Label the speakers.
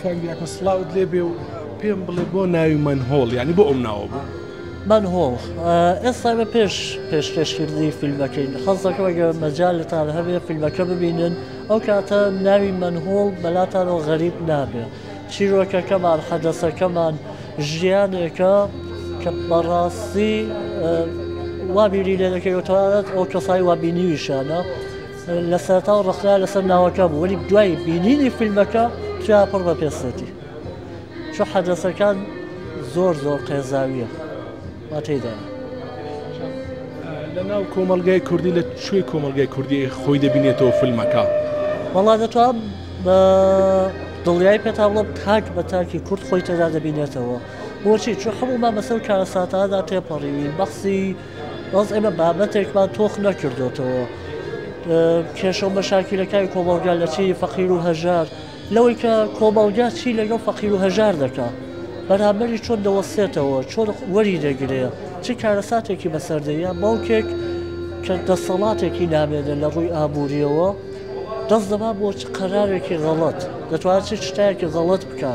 Speaker 1: کاک دیاکۆ سڵاوت لێ بێ و پێم بڵێ بۆ ناوی مەنهۆڵ یانی بۆ ئەم ناوە بوو؟
Speaker 2: مەنهۆڵ ئێستا ئێمە پێش پێشکەشکردنی فیلمەکەین حەز دەکەم ئەگەر مەجالتان هەبێ فیلمەکە ببینن ئەو کاتە ناوی مەنهۆڵ بەلاتانەوە غەریب نابێ چیرۆکەکەمان حەدەسەکەمان ژیانێکە کە بەڕاستی وا بیری لێ دەکەیەوە تەنانەت ئەو کەسای وا بینیویشانە لە سەرەتاوە ڕەخنەیان لەسەر ناوەکە بوو وەلی دوای بینینی فیلمەکە تیا پڕ بە پێستێتی چون حەدەسەکان زۆر زۆر قێزاویە وا تێیدا.
Speaker 1: لە ناو کۆمەڵگای کوردی لە کوێی کۆمەڵگای کوردی خۆی دەبینێتەوە فیلمەکە؟
Speaker 2: وەڵا دەتوانم بە دڵنیایی پێتان بڵێم تاک بە تاکی کورد خۆی تێدا دەبینێتەوە بۆچی چون هەموومان بەسەر کارەساتانەدا تێپەڕیوین بەحسی بەس ئێمە بابەتێکمان تۆخ نەکردۆتەوە کێشە و مەشاکیلەکانی کۆمەڵگا لە چی فەقیر و هەژار لەوەی کە کۆمەڵگا چی لەگەڵ فەقیر و هەژار دەکا بەرامبەری چۆن دەوەستێتەوە چۆن وەری دەگرێ چ کارەساتێکی بەسەر دێ یا باوکێک کە دەسەڵاتێکی نامێنێ لە ڕووی ئابووریەوە دەست دەبا بۆ چ قەرارێکی غەڵەت دەتوانێت چ شتایەکی غەڵەت بکە.